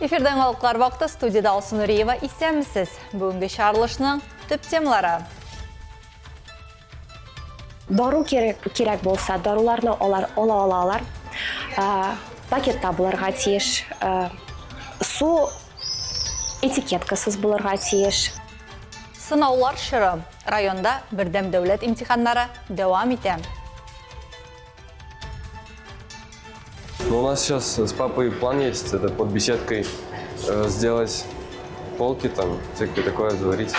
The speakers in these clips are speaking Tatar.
Эфирда яңалыклар вакыты студиядә Алсу Нуриева исәнмесез. Бүгенге чыгарылышның төп темалары. Дару кирәк, кирәк булса, даруларны алар ала алалар. Пакетта булырга тиеш. Су этикеткасыз булырга тиеш. Сынаулар чоры. Районда бердәм дәүләт имтиханнары дәвам итә. Ну, у нас сейчас с папой план есть, это под беседкой сделать полки там, всякое такое заварить.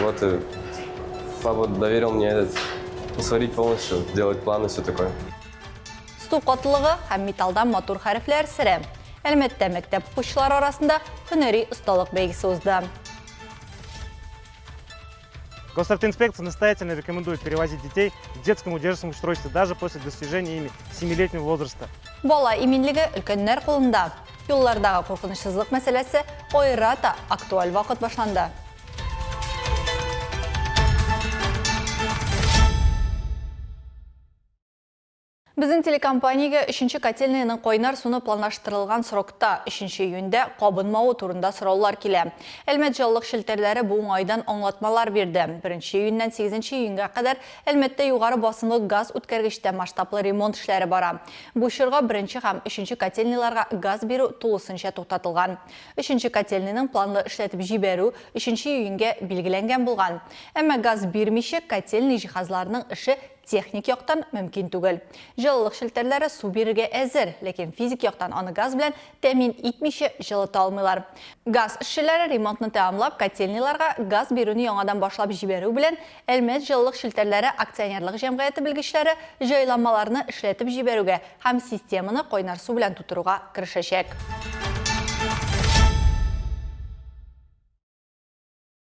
Вот и папа доверил мне этот, сварить полностью, делать план и все такое. Су катылыгы һәм металлдан матур хәрефләр сере. Әлмәттә мәктәп укучылары арасында һөнәри осталык бәйгесе узды. Госавтоинспекция настоятельно рекомендует перевозить детей в детском удерживаемом устройстве даже после достижения ими 7-летнего возраста. Бала иминлеге өлкәннәр кулында. Юллардагы куркынычсызлык мәсьәләсе аерата актуаль вакыт башланды. Безнең телекомпаниягә өченче котельныйның кайнар суны планлаштырылган срокта, өченче июньдә кабынмавы турында сораулар килә. Әлмәт җылылык челтәрләре бу уңайдан аңлатмалар бирде. Беренче июньнән сигезенче июньгә кадәр Әлмәттә югары басымлы газ үткәргечтә масштаблы ремонт эшләре бара. Бу чорга беренче һәм өченче котельныйларга газ бирү тулысынча туктатылган. Өченче котельныйның планлы эшләтеп җибәрү өченче июньгә билгеләнгән булган. Әмма газ бирмичә котельный җиһазларының эше Техник яктан мөмкин түгел. Җылылык челтәрләре су бирергә әзер, ләкин физик яктан аны газ белән тәэмин итмичә җылыта алмыйлар. Газ эшчеләре ремонтны тәмамлап, котельныйларга газ бирүне яңадан башлап җибәрү белән Әлмәт җылылык челтәрләре акционерлык җәмгыяте белгечләре җайланмаларны эшләтеп җибәрүгә һәм системаны кайнар су белән тутыруга керешәчәк.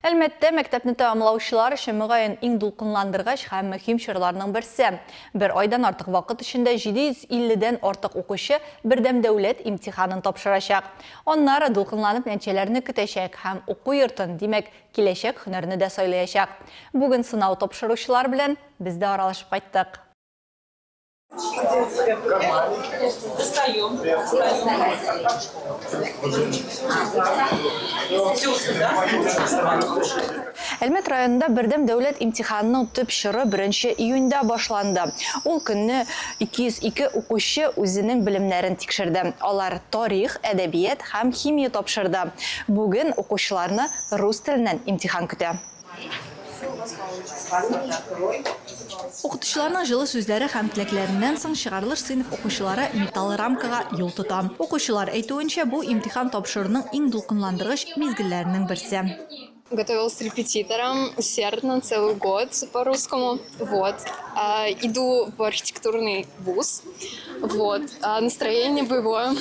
Әлмәттә мәктәпне тәмамлаучылар өчен, мөгаен, иң дулкынландыргыч һәм мөһим чорларның берсе. Бер айдан артык вакыт эчендә 750 дән артык укучы бердәм дәүләт имтиханын тапшырачак. Аннары дулкынланып нәтиҗәләрне көтәчәк һәм уку йортын, димәк, киләчәк һөнәрне дә сайлаячак. Бүген сынау тапшыручылар белән без дә аралашып кайттык. Әлмәт районында бердәм дәүләт имтиханының төп чоры беренче июньдә башланды. Ул көнне 202 укучы үзенең белемнәрен тикшерде. Алар тарих, әдәбият һәм химия тапшырды. Бүген укучыларны рус теленнән имтихан көтә. Укытучыларның җылы сүзләре һәм теләкләреннән соң чыгарылыш сыйныф укучылары металл рамкага юл тота. Укучылар әйтүенчә, бу имтихан тапшыруның иң дулкынландыргыч мизгелләренең берсе. Готовилась с репетитором усердно целый год по русскому. Вот. Иду в архитектурный вуз. Вот. Настроение боевое.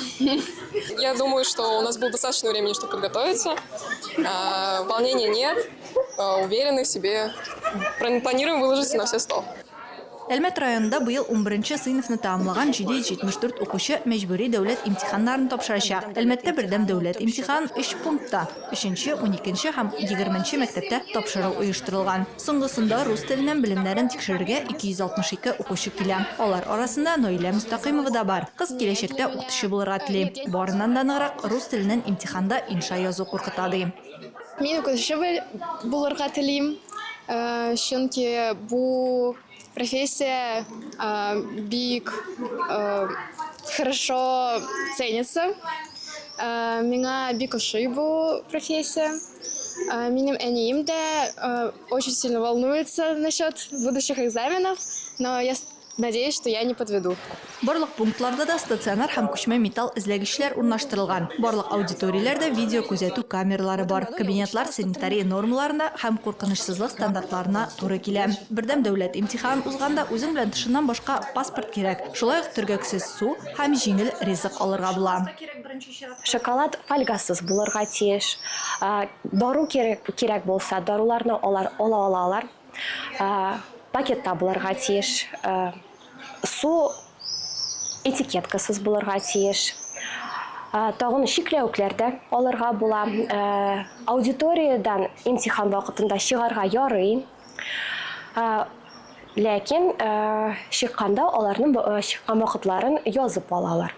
Я думаю, что у нас было достаточно времени, чтобы подготовиться. Волнения нет, уверены в себе. Планируем выложиться на все 100. Әлмәт районында быел унберенче сыйныфны тәмамлаган 774 укучы мәҗбүри дәүләт имтиханнарын тапшырачак. Әлмәттә бердәм дәүләт имтиханын өч пунктта, өченче, уникенче һәм егерменче мәктәптә тапшыру оештырылган. Соңгысында рус теленнән белемнәрен тикшерергә 262 укучы килә. Алар арасында Наилә Мөстәкыймова да бар. Кыз киләчәктә укытучы булырга тели. Барыннан да ныграк рус теленнән имтиханда инша язу куркыта, ди. Мин укытучы булырга телим, чөнки бу профессия бик хорошо ценится. Миңа бик ошый бу профессия. Минем әнием дә очень сильно волнуется насчет будущих экзаменов, но я надеюсь, что я не подведу. Барлык пунктларда да стационар һәм күчмә металл эзләгечләр урнаштырылган. Барлык аудиторияләрдә видеокүзәтү камералары бар. Кабинетлар санитария нормаларына һәм куркынычсызлык стандартларына туры килә. Бердәм дәүләт имтиханын узганда үзең белән тышыннан башка паспорт кирәк. Шулай ук төргәксез су һәм җиңел ризык алырга була. Шоколад фольгасыз булырга тиеш. Дару кирәк булса, даруларны алар ала алалар. Пакетта булырга тиеш. Су этикеткасыз булырга тиеш. Тагын чикләвекләр дә алырга була. Аудиториядән имтихан вакытында чыгарга ярый. Ләкин чыкканда аларның чыккан вакытларын язып алалар.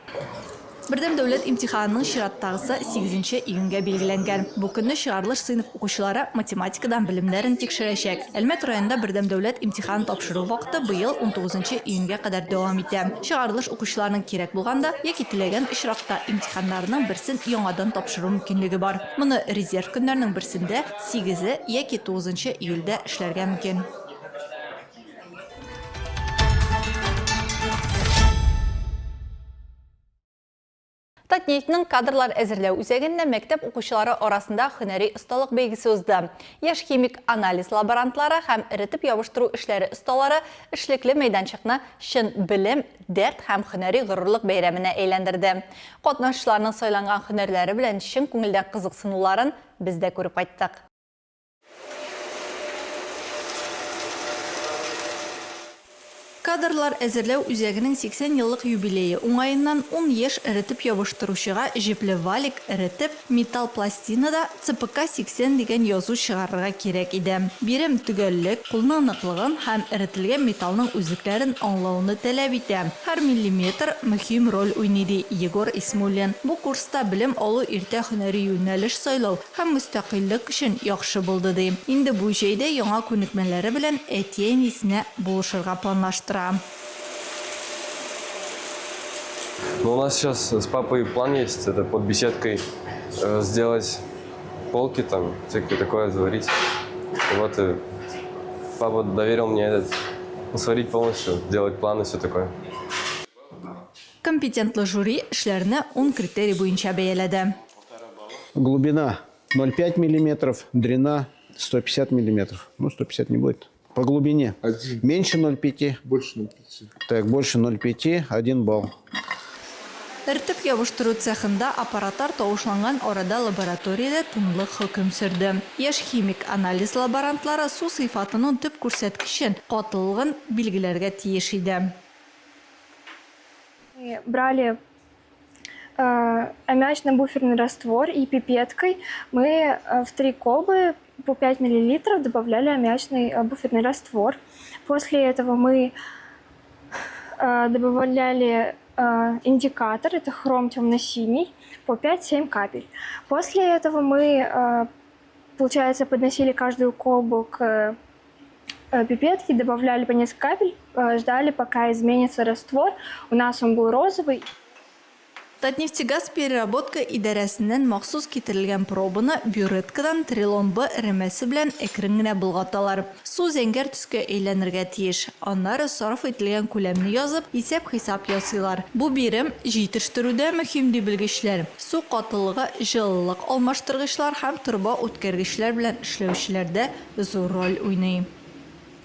Бердәм дәүләт имтиханының чираттагысы сигезенче июньгә билгеләнгән. Бу көнне чыгарылыш сыйныф укучылары математикадан белемнәрен тикшерәчәк. Әлмәт районында бердәм дәүләт имтиханын тапшыру вакыты быел унтугызынчы июньгә кадәр дәвам итә. Чыгарылыш укучыларының кирәк булганда яки теләгән очракта имтиханнарының берсен яңадан тапшыру мөмкинлеге бар. Моны резерв көннәрнең берсендә, сигезе яки тугызынчы июльдә эшләргә мөмкин. Татнефтьнең кадрлар әзерләү үзәгендә мәктәп укучылары арасында һөнәри осталык бәйгесе узды. Яшь химик анализ лаборантлары һәм эретеп ябыштыру эшләре осталары эшлекле мәйданчыкны чын белем, дәрт һәм һөнәри горурлык бәйрәменә әйләндерде. Катнашучыларның сайланган һөнәрләре белән чын күңелдән кызыксынуларын без дә күреп кайттык. Кадрлар әзерләү үзәгенең 80 еллык юбилее уңаеннан ун яшь эретеп ябыштыручыга җепле валик эретеп, металл пластинада ЦПК 80 дигән язу чыгарырга кирәк иде. Бирем төгәллек, кулның ныклыгын һәм эретелгән металлның үзлекләрен аңлауны таләп итә. Һәр миллиметр мөһим роль уйный, ди Егор Исмуллин. Бу курста белем алу иртә һөнәри юнәлеш сайлау, Һәм мөстәкыйльлек өчен яхшы булды, ди. Инде бу җәйдә яңа күнекмәләре белән әти-әнисенә булышырга планлаштыра. Ну, у нас сейчас с папой план есть, это под беседкой сделать полки там, всякое такое заварить. Вот и папа доверил мне этот, ну, сварить полностью, делать планы, все такое. Компетентлы жюри эшләрне ун критерий буенча бәяләде. Глубина 0,5 миллиметров, длина 150 миллиметров. Ну, 150 не будет. По глубине. Один. Меньше 0,5. Больше 0,5. Так, больше 0,5, 1 балл. Эртеп ябыштыру цехында аппаратлар тавышланган арада лабораториядә тынлык хөкем сөрде. Яшь химик анализ лаборантлары су сыйфатының төп күрсәткечен, катылыгын билгеләргә тиеш иде. Мы брали аммиачно-буферный раствор и пипеткой мы в 3 колбы по 5 миллилитров добавляли аммиачный буферный раствор. После этого мы добавляли индикатор, это хром темно-синий, по 5-7 капель. После этого мы, получается, подносили каждую колбу к пипетке, добавляли по несколько капель, ждали, пока изменится раствор. У нас он был розовый. Татнефтегаз переработка идарәсеннән махсус китерелгән пробаны бюреткадан трилон-Б эремәсе белән әкрен генә болгаталар. Су зәңгәр төскә әйләнергә тиеш. Аннары сарыф ителгән күләмне язып, исәп-хисап ясыйлар. Бу бирем җитештерүдә мөһим, ди белгечләр. Су катылыгы җылылык алмаштыргычлар һәм торба үткәргечләр белән эшләүчеләрдә зур роль уйный.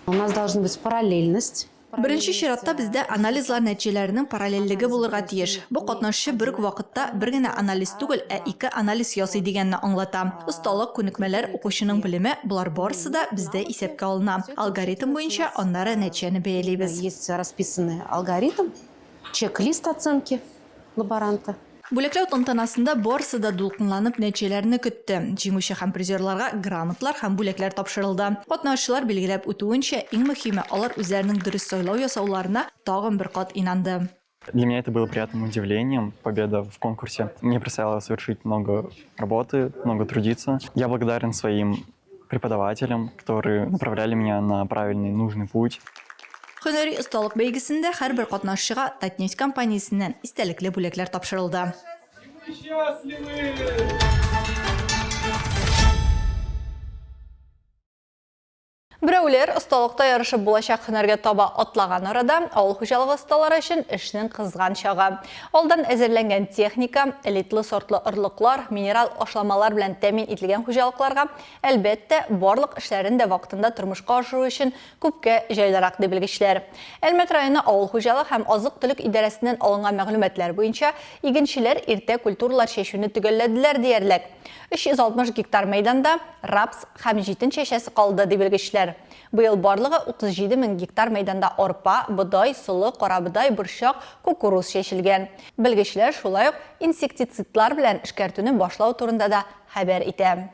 У нас должна быть параллельность. Беренче чиратта бездә анализлар нәтиҗәләренең параллельлеге булырга тиеш. Бу катнашучы бер үк вакытта бер генә анализ түгел, ә ике анализ ясый дигәнне аңлата. Осталык, күнекмәләр, укучының белеме, болар барысы да бездә исәпкә алына. Алгоритм буенча аннары нәтиҗәне бәялибез. Есть расписанный алгоритм, чек-лист оценки лаборанта. Бүләкләү тантанасында барысы да дулкынланып нәтиҗәләрне көтте. Җиңүче һәм призерларга грамоталар һәм бүләкләр тапшырылды. Катнашучылар билгеләп үтүенчә, иң мөһиме, алар үзләренең дөрес сайлау ясауларына тагын бер кат инанды. Для меня это было приятным удивлением, победа в конкурсе. Мне предстояло совершить много работы, много трудиться. Я благодарен своим преподавателям, которые направляли меня на правильный, нужный путь. Һөнәри осталык бәйгесендә һәрбер катнашчыга Татнефть компаниясеннән истәлекле бүләкләр тапшырылды. Берәүләр осталыкта ярышып булачак һөнәргә таба атлаган арада, авыл хуҗалыгы осталары өчен эшнең кызган чагы. Алдан әзерләнгән техника, элитлы сортлы орлыклар, минерал ашламалар белән тәэмин ителгән хуҗалыкларга, әлбәттә, барлык эшләрен дә вакытында тормышка ашыру өчен күпкә җайлырак, ди белгечләр. Әлмәт районы авыл хуҗалыгы һәм азык-төлек идарәсеннән алынган мәгълүматлар буенча, игенчеләр иртә культуралар чәчүне төгәлләделәр диярлек. 360 гектар мәйданда рапс һәм җитен чәчәсе калды, ди белгечләр. Быел барлыгы 37 мең гектар мәйданда арпа, бодай, солы, карабодай, борчак, кукуруз чәчелгән. Белгечләр шулай ук инсектицидлар белән эшкәртүне башлау турында да хәбәр итә.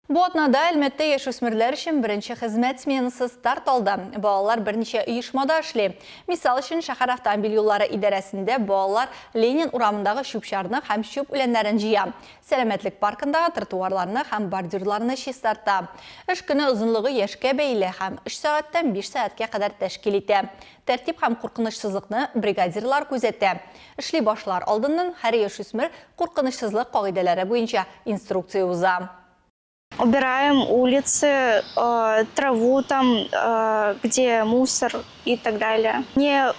Бу атнада Әлмәттә яшүсмерләр өчен беренче хезмәт сменасы старт алды. Балалар берничә оешмада эшли. Мисал өчен, шәһәр автомобиль юллары идарәсендә балалар Ленин урамындагы чүп-чарны һәм чүп үләннәрен җыя, Сәламәтлек паркындагы тротуарларны һәм бордюрларны чистарта. Эш көне озынлыгы яшькә бәйле һәм өч сәгатьтән биш сәгатькә кадәр тәшкил итә. Тәртип һәм куркынычсызлыкны бригадирлар күзәтә. Эшли башлар алдыннан һәр яшүсмер куркынычсызлык кагыйдәләре буенча инструкция уза. Убираем улицы, траву там, где мусор и так далее. Мне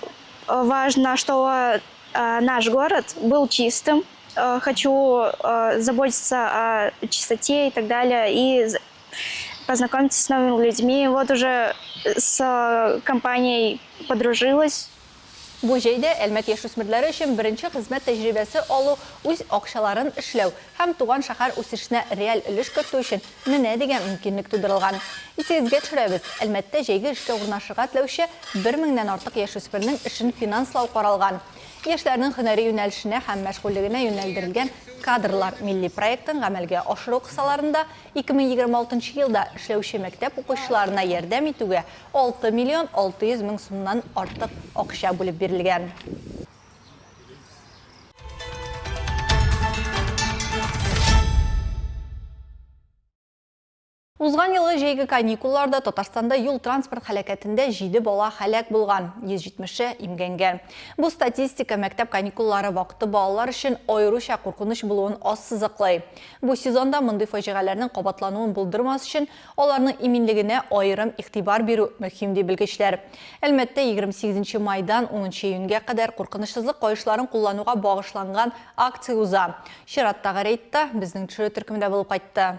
важно, чтобы наш город был чистым. Хочу заботиться о чистоте и так далее. И познакомиться с новыми людьми. Вот уже с компанией подружилась. Бу җәйдә Әлмәт яшүсмерләре өчен беренче хезмәт тәҗрибәсе алу, үз акчаларын эшләү һәм туган шәһәр үсешенә реаль өлеш кертү өчен менә дигән мөмкинлек тудырылган. Исегезгә төшерәбез, Әлмәттә җәйге эшкә урнашырга теләүче бер меңнән артык яшүсмернең эшен финанслау каралган. Яшьләрнең һөнәри юнәлешенә һәм мәшгульлегенә юнәлдерелгән Кадрлар милли проектын гамәлгә ашыру кысаларында 2026 нчы елда эшләүче мәктәп укучыларына ярдәм итүгә 6 миллион 600 мең сумнан артык акча бүлеп бирелгән. Узган елгы җәйге каникулларда Татарстанда юл-транспорт һәлакәтендә җиде бала һәлак булган, 170-е имгәнгән. Бу статистика мәктәп каникуллары вакыты балалар өчен аеруча куркыныч булуын ассызыклый. Бу сезонда мондый фаҗигаләрнең кабатлануын булдырмас өчен аларның иминлегенә аерым игътибар бирү мөһим, ди белгечләр. Әлмәттә 28 нче майдан 10 нчы июньгә кадәр куркынычсызлык каешларын куллануга багышланган акция уза. Чираттагы рейдта безнең төшерү төркеме дә булып кайтты.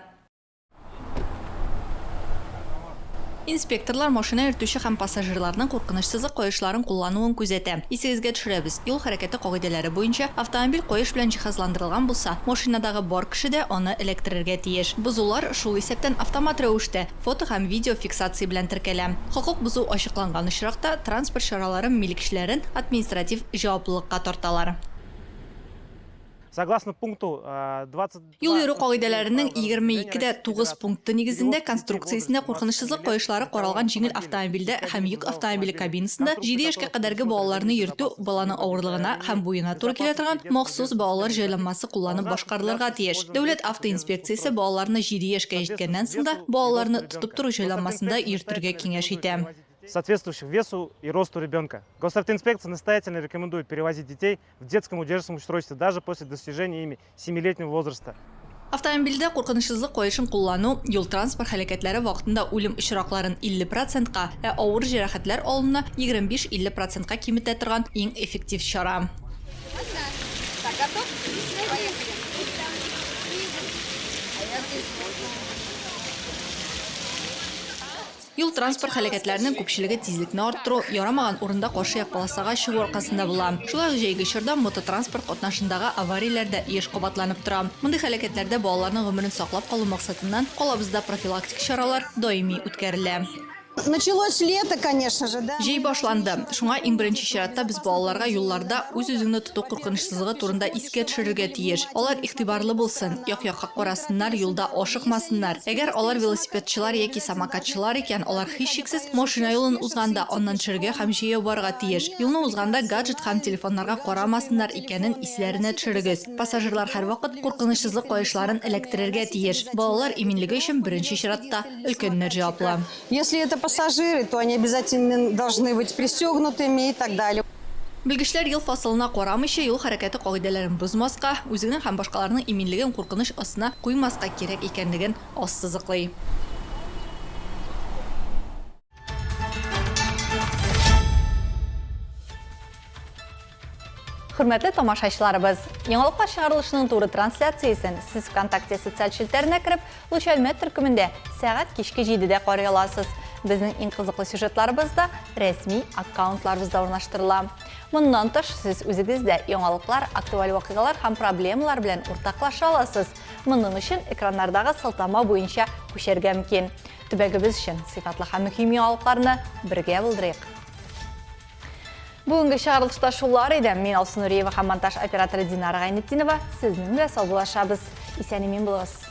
Инспекторлар машина йөртүче һәм пассажирларның куркынычсызлык каешларын куллануын күзәтә. Исегезгә төшерәбез, юл хәрәкәте кагыйдәләре буенча, автомобиль каеш белән җиһазландырылган булса, машинадагы бар кеше дә аны эләктерергә тиеш. Бозулар, шул исәптән автомат рәвештә, фото һәм видеофиксация белән теркәлә. Хокук бозу ачыкланган очракта, транспорт чаралары милекчеләрен административ җаваплылыкка тарталар. Согласно пункту 22 Юл йөрү кагыйдәләренең 22 дә 9 пункты нигезендә конструкциясендә куркынычсызлык каешлары каралган җиңел автомобильдә һәм йөк автомобиле кабинасында җиде яшькә кадәрге балаларны йөртү баланың авырлыгына һәм буена туры килә торган махсус балалар җайланмасы кулланып башкарылырга тиеш. Дәүләт автоинспекциясе балаларны җиде яшькә җиткәннән соң да балаларны тотып тору җайланмасында йөртергә киңәш итә. Соответствующих весу и росту ребенка. Госавтоинспекция настоятельно рекомендует перевозить детей в детском удерживаемом устройстве даже после достижения ими 7-летнего возраста. Автомобильдә куркынычсызлык каешын куллану юл-транспорт һәлакәтләре вакытында үлем очракларын 50 процентка, ә авыр җәрәхәтләр алуны 25-50 процентка киметә торган иң эффектив чара. Юл-транспорт һәлакәтләренең күпчелеге тизлекне арттыру, ярамаган урында каршы як полосага чыгу аркасында була. Шулай ук җәйге чорда мототранспорт катнашындагы аварияләр дә еш кабатланып тора. Мондый һәлакәтләрдә балаларның гомерен саклап калу максатыннан калабызда профилактик чаралар даими үткәрелә. Началось лето, конечно же, да. Җәй башланды. Шуңа иң беренче чиратта без балаларга юлларда үз-үзеңне тоту куркынычсызлыгы турында искә төшерергә тиеш. Алар игътибарлы булсын, як-якка карасыннар, юлда ашыкмасыннар. Әгәр алар велосипедчылар яки самокатчылар икән, алар һичшиксез машина юлын узганда аннан төшәргә һәм җәяү барырга тиеш. Юлны узганда гаджет һәм телефоннарга карамасыннар икәнен исләренә төшерегез. Пассажирлар һәрвакыт куркынычсызлык каешларын эләктерергә тиеш. Балалар иминлеге өчен беренче чиратта өлкәннәр җаваплы. Если это пассажиры, то они обязательно должны быть пристегнутыми и так далее. Белгечләр ел фасылына карамыйча юл хәрәкәте кагыйдәләрен бозмаска, үзеңнең һәм башкаларның иминлеген куркыныч астына куймаска кирәк икәнлеген ассызыклый. Хөрмәтле тамашачыларыбыз, яңалыклар чыгарылышының туры трансляциясен сез ВКонтакте социаль челтәренә кереп, Луч Әлмәт төркемендә сәгать кичке 7-дә карый аласыз. Безнең иң кызыклы сюжетларыбыз да рәсми аккаунтларыбызда урнаштырыла. Моннан тыш, сез үзегез дә яңалыклар, актуаль вакыйгалар һәм проблемалар белән уртаклаша аласыз. Моның өчен экраннардагы сылтама буенча күчәргә мөмкин. Төбәгебез өчен сыйфатлы һәм мөһим яңалыкларны бергә булдырыйк. Бүгенге чыгарылышта шулар иде. Мин Алсу Нуриева һәм монтаж операторы Динара Гайнетдинова сезнең белән саубуллашабыз. Исән-имин булыгыз.